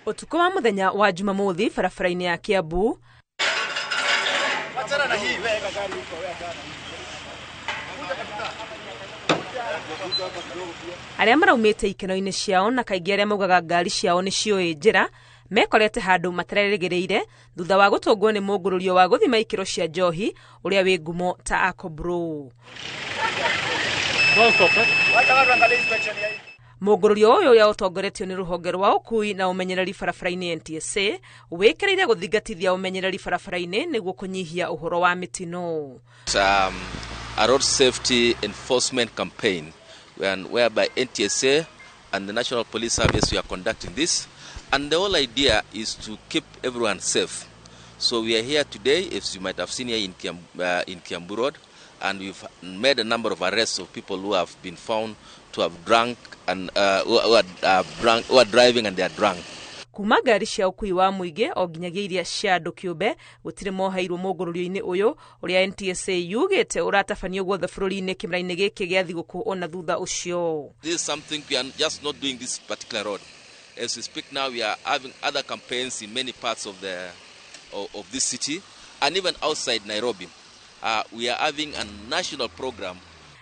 Ũtukũ wa mũthenya wa Jumamothi barabara-inĩ ya Kiambu, arĩa maraumĩte ikeno-inĩ ciao na kaingĩ arĩa maugaga ngari ciao nĩ ciũĩ njĩra mekorete handũ matarerĩgĩrĩire thutha wa gũtũngwo nĩ mũngũrũrio wa gũthima ikĩro cia njohi ũrĩa wĩ ngumo ta Akobro. Mũngũrũrio ũyũ ũrĩa ũtongoretio nĩ rũhonge rwa ũkui na ũmenyereri barabara-inĩ NTSA wĩkĩrĩire gũthingatithia ũmenyereri barabara-inĩ nĩguo kũnyihia ũhoro wa mĩtino. A road safety enforcement campaign whereby NTSA and the National Police Service, we are conducting this, and the whole idea is to keep everyone safe. So we are here today, as you might have seen here in Kiambu Road, and we've made a number of arrests of people who have been found to have drunk and who are drunk, who are driving and they are drunk. Kuma ngari cia ũkui wa mũingĩ o nginyagia iria cia andũ kĩũmbe gũtirĩ moheirwo mũngũrũrio-inĩ ũyũ ũrĩa NTSA yugĩte ũratabanio guothe bũrũri-inĩ kĩmera-inĩ gĩkĩ gĩa thigũkũ ona thutha ũcio. This is something we are just not doing this particular road. As we speak now, we are having other campaigns in many parts of this city and even outside Nairobi. We are having a national program.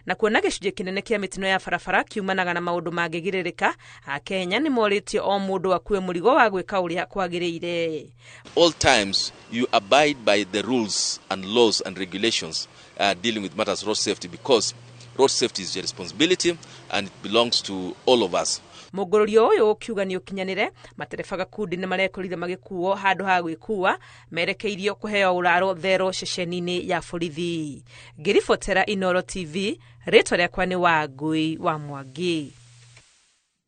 Na kuona gĩcunjĩ kĩnene kĩa mĩtino ya barabara kiumanaga na maũndũ mangĩgirĩrĩka, Akenya nĩ morĩtio o mũndũ akue mũrigo wa gwĩka ũrĩa kwagĩrĩire. All times you abide by the rules and laws and regulations dealing with matters road safety, because road safety is your responsibility and it belongs to all of us. Mũngũrũrio ũyũ ũkiuga nĩ ũkinyanĩre, matereba gakundi nĩ marekorire magĩkuo handũ ha gwĩkua merekeirio kũheo ũraro thero ceceni-inĩ ya borithi. Ngĩribotera Inooro TV, rĩtwa rĩakwa nĩ Wangũi wa Mwangi.